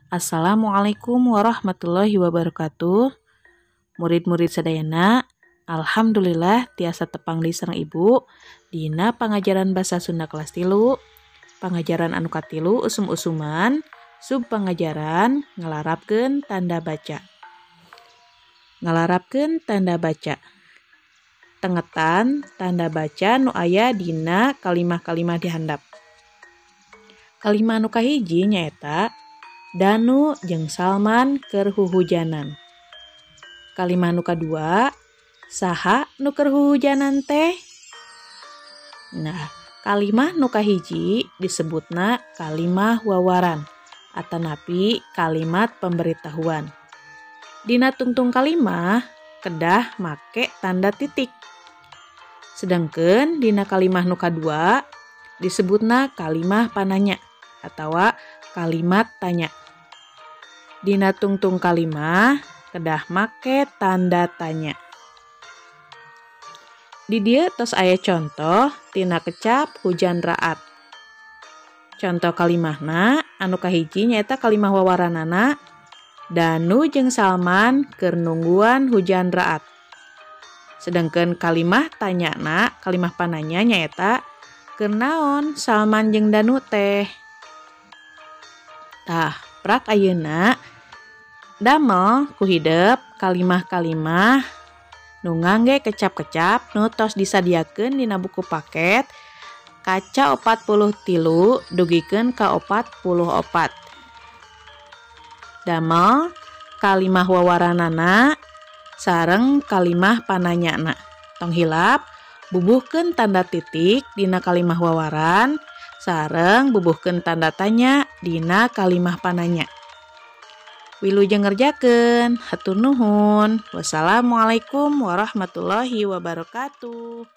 Assalamualaikum warahmatullahi wabarakatuh. Murid-murid sadayana, alhamdulillah tiasa tepang deui sareng Ibu dina pangajaran basa Sunda kelas 3, pangajaran anu katilu usum-usuman, sub pangajaran ngalarapkeun tanda baca. Ngalarapkeun tanda baca. Tengetan tanda baca nu aya dina kalimah-kalimah di handap. Kalimah anu kahiji nyaeta Danu jeung Salman keur huhujanan. Kalimah nu kadua, saha nu keur huhujanan teh? Nah, kalimah nu kahiji disebutna kalimah wawaran atanapi kalimat pemberitahuan. Dina tungtung kalimah kedah make tanda titik. Sedangkan dina kalimah nu kadua disebutna kalimah pananya atawa kalimat tanya. Dina tungtung kalimah kedah make tanda tanya. Di dieu tos aya contoh tina kecap hujan raat. Contoh kalimahna anu kahiji nyaeta kalimah wawaranana Danu jeung Salman keur nungguan hujan raat. Sedangkan kalimah tanyana, kalimah pananya nyaeta keur naon Salman jeung Danu teh. Tah, prak ayeuna damel ku hidep kalimah-kalimah nu ngangge kecap-kecap nu tos disadiakeun dina buku paket kaca 43 dugikeun ka 44. Damel kalimah wawaranana sareng kalimah pananyana. Tong hilap bubuhkeun tanda titik dina kalimah wawaran sareng bubuhkeun tanda tanya dina kalimah pananya. Wilujeng ngerjakeun, hatur nuhun. Wassalamualaikum warahmatullahi wabarakatuh.